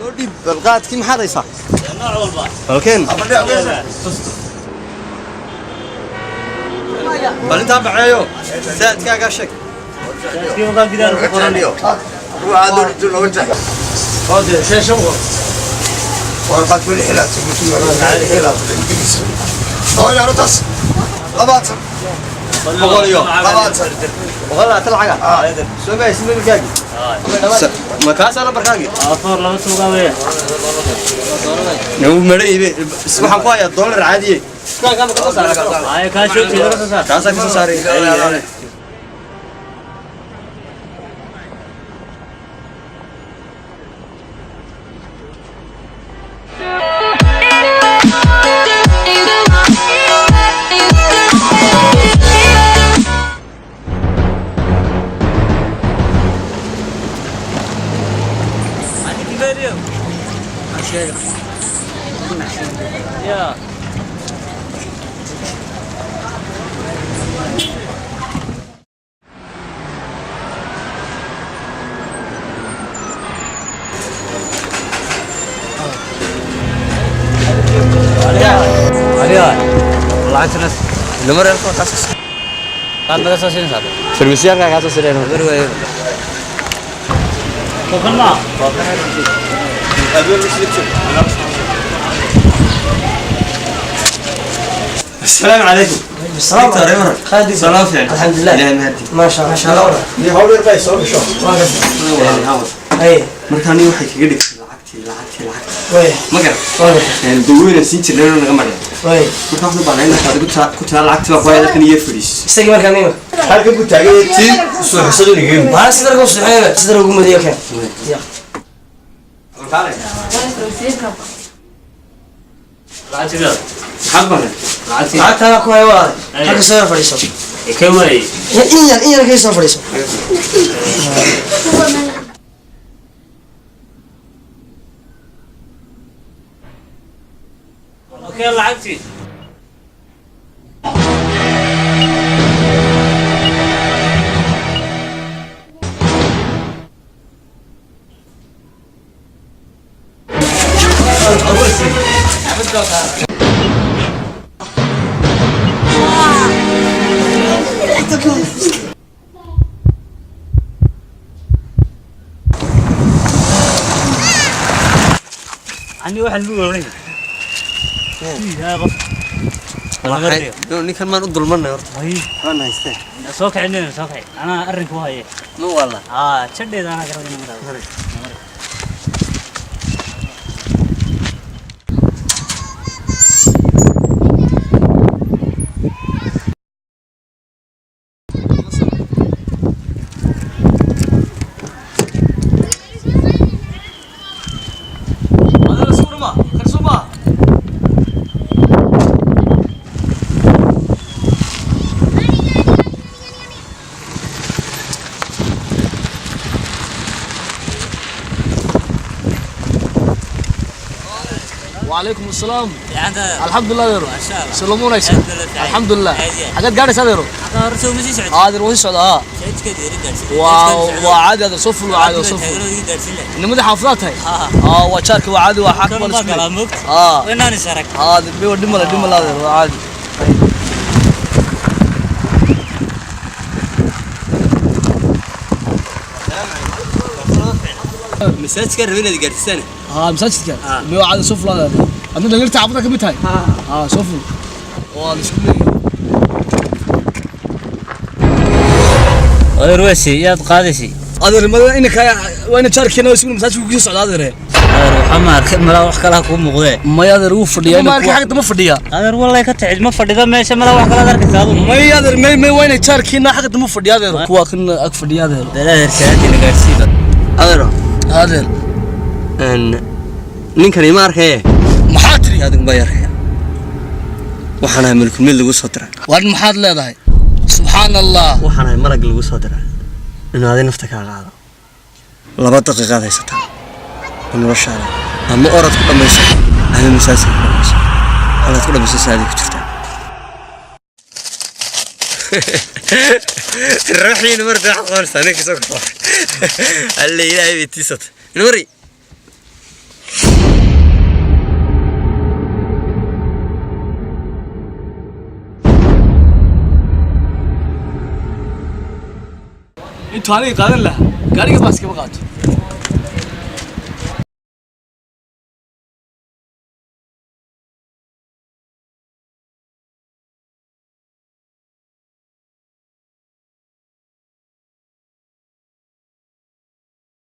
Soo dhiib balqaadkii, maxaad haysaa? Balkeen bal intaa baceeyo, saadkaagaa sheeg. Boqol iyo 120 lacaga soo mahaysid nambarkaagii ma kaasaa nambarkaagii? Nagu madhaybe, waxaan ku hayaa doolar caadiye, kaasaa kasoo saaray. Farmasiyaalkaa kaasoo sireen. السلام عليكم دكتور. خالد. سلام فيك. الحمد لله. إلهي mahadi. ما شاء الله، ما شاء الله. Ni hawl yar bay soo gasho. اي. Markaa nin waxay kaga dhigtay lacagtii lacagtii lacagtii. وي. Ma garan. وي. Daweyna siin jirnay naga maray. وي. Marka waxaan u baahnay inaad adigu ku tiraa lacagtii baa ku haya halkan iyo fadhiis. استقي مركان ميمه. Halkan ku taagan tii suuxisadu nigeen. ما صدر قوس حيله صدر قوم ديو كان يا. Maxaad baahnay? lacagta ku hayo waa halka soo fadhiiso, in yar in yar ka soo fadhiiso. Ninkan maan u dulmanay horta. Waan haystee. Soo kici, soo kici, anaa arrinka u haye. Ma walla. Aa, jadheeda anaa garanaya. وعليكم السلام، الحمد لله ديرو سلمونيس، الحمد لله. حاجات gaadhaysa adeero, adeer wasi socda. Aa, waa waa caadi adeer, soo ful, waa caadi, soo ful. Nimadii xaafadaa tahay. Aa, waa jaarka, waa caadi, waa xaq baan isku leeyahay. Aa adeer, biwa dhimala dhimala adeer, waa caadi. Masaajidka rabin inaad gaarsiisaan. Aa, masaajidka biwa caadi, soo ful adeer. Adna dhalinyarta xaafada ka mid tahay. Aa, soo ful, waa la isku leeyahay. Adeer, wasi yaad qaadaysay? Adeer, mada inaka waa ina jaarkeena isku masaajidka kusii socda adeer. Adeer, waxaa ma arkay, malaa wax kalaa kuu muuqdee. Maya adeer, wuu fadhiyaa, ma arkay, xagga dama fadhiyaa. Adeer, wallay ka tacid, ma fadhida meesha, malaa wax kalaad arkaysa adigu. May adeer, may may, waa inay jaarkiina xagga dama fadhiya adeer, kuwa kan ag fadhiya adeer. Bal adeer, salaadiina gaadhsiiba. Adeero. Adeer. Ninkan ima arkaye. Maxaa tiri? Adigu baa arkaya. Waxaan ahay malkulmid lagu soo diray. War maxaad leedahay? Subxaan Allah. Waxaan ahay malag lagu soo diray inuu adi nafta kaa qaado. 2 daqiiqaad haysataa oo noloshaada ama orad ku dhammayso ama masaajidka ku dhammayso. Halaad ku dhammayso saadii ku jirtaa. Ruuxiina marta wax qabanaysaa ninka soo kafa. Alle ilaahay bay tiisata. Inamari. Intuu aniga qaadan lahaa gaariga baa iskama qaato.